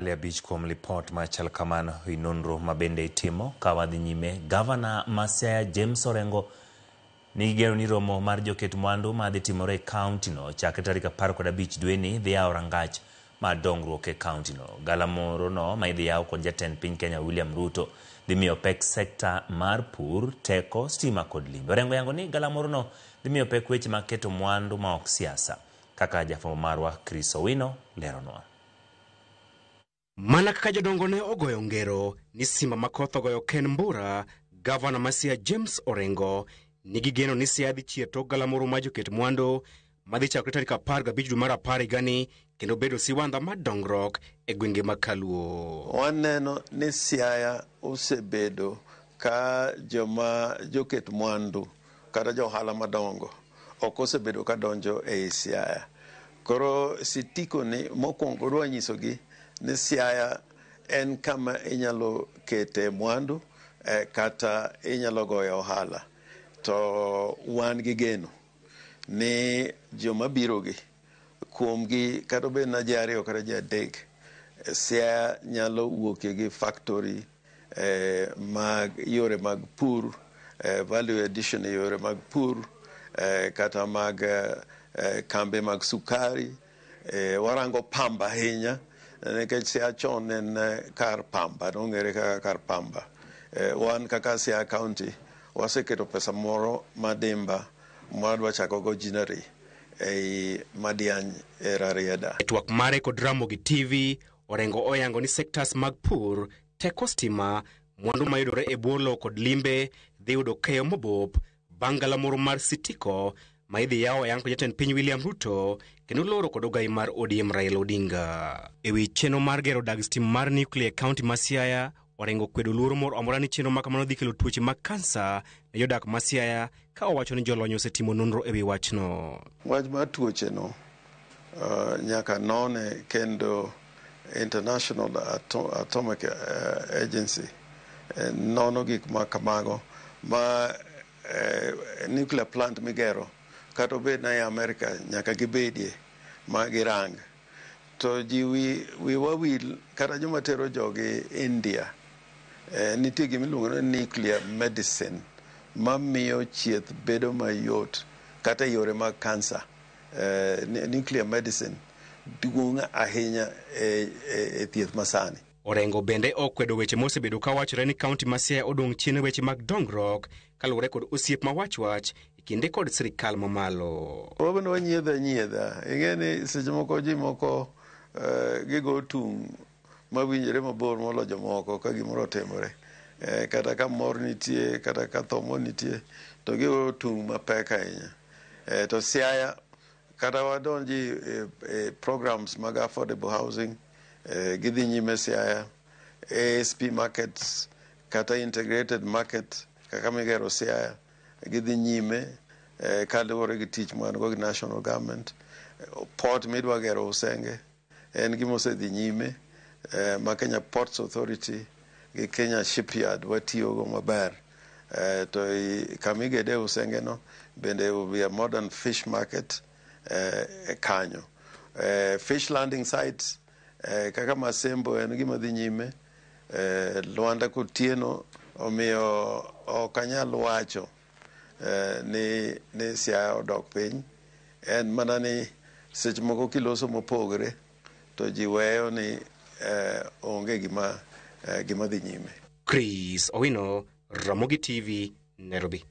5 kuom lipot machal kamano e nonro ma bende itimo ka wadhi nyime. Gavana ma Siaya James Orengo nigi geno ni romo mar joket mwandu madhi timore e kaunti no chakre tarik 15 dweni dhi yawo rangach mar dongruok e kaunti no. Galamoro no ma idhi yaw kod jatend piny Kenya William Ruto dhi miyo pek sekta mar pur, teko, stima kod limbe. Orengo yango ni galamoro no dhi miyo pek weche mag keto mwandu ma ok siasa, kaka jafwambo marwa Chris Owino leronwa. Mana kaka jodongo ne ogoyo ngero ni simba ma koth ogoyo ok en mbura, gavana ma Siaya James Orengo nigi geno ni Siaya dhi chier tok galamoro mar joket mwandu madhi chakore tarik 15 dwe mar 10 higani kendo bedo siwandha mar dongruok e gwenge mag Kaluo. Waneno ni Siaya osebedo ka joma joket mwandu kata jo ohala madongo ok osebedo ka donjo ei Siaya. Koro sitiko ni mokwongo dwa nyisogi ni Siaya en kama inyalo kete mwandu kata inyalo goyo ohala. To wan gi geno ni joma birogi kuomgi kata obed na ji 2 kata ji 3, Siaya nyalo wuokie gi factory mag yore mag pur, value addition e yore mag pur, kata mag kambe mag sukari. Warango pamba ahinya nikech Siaya chon en kar pamba, nong'ere kaka kar pamba. Wan kaka Siaya County waseketo pesa moro madimba mwadwa chako go ginnery ei Madiany e Rarieda. E twak mare kod Ramogi TV, Orengo oyango ni sectors mag pur, teko stima, mwandu mayudore e bwo lowo kod limbe dhi yudo keyo mobop bang' galamoro mar Sitiko ma idhi yawo e ang' jatend piny William Ruto kendo loro kod ogai mar ODM Raila Odinga. E wi chenro mar gero dag stima mar nuclear e kaunti ma Siaya, Orengo kwedo luoro moro amora ni chenro ma kamano dhi kelo tuoche mag kansa ne jodak ma Siaya, ka owacho ni jolony osetimo nonro e wi wachno. Wach mar tuoche no nyaka none kendo International Atomic Agency nono gik ma kamago ma nuclear plant migero kata obed na e Amerika nyaka gibedie ma girang. To ji wiwa wil kata joma tero jogi India, nitie gima iluongo ni nuclear medicine mamiyo chieth bedo mayot kata e yore mag kansa. Nuclear medicine duong' ahinya e thieth masani. Orengo bende okwedo weche mosebedo ka wachore ni kaunti ma Siaya odong' chien e weche mag dongruok kaluwore kod osiep ma wach wach e kinde kod sirikal mamalo. Wabende wanyiedha nyiedha. Ing'e ni seche moko ji moko gigo tung' mawinjore mabor molo jomoko ka gimoro otimore. Kata ka mor nitie, kata ka tho moro nitie, to gigo tung' mapek ahinya. To Siaya kata wadonji e programs mag affordable housing, gidhi nyime Siaya, ASP markets kata integrated market kaka migero Siaya gidhi nyime kaluwore gi tich ma wan go gi national government. Port midwa gero Usenge en gima osedhi nyime, ma Kenya Ports Authority gi Kenya Shipyard watiyogo maber. To kama igede Usenge no bende will be a modern fish market kanyo. Fish landing sites kaka Masembo en gima dhi nyime, Lwanda Kotieno, omiyo ok anyal wacho ni Siaya odok piny. En mana ni seche moko kiloso mopogre to ji weyo ni onge gima dhi nyime. Chris Owino, Ramogi TV, Nairobi.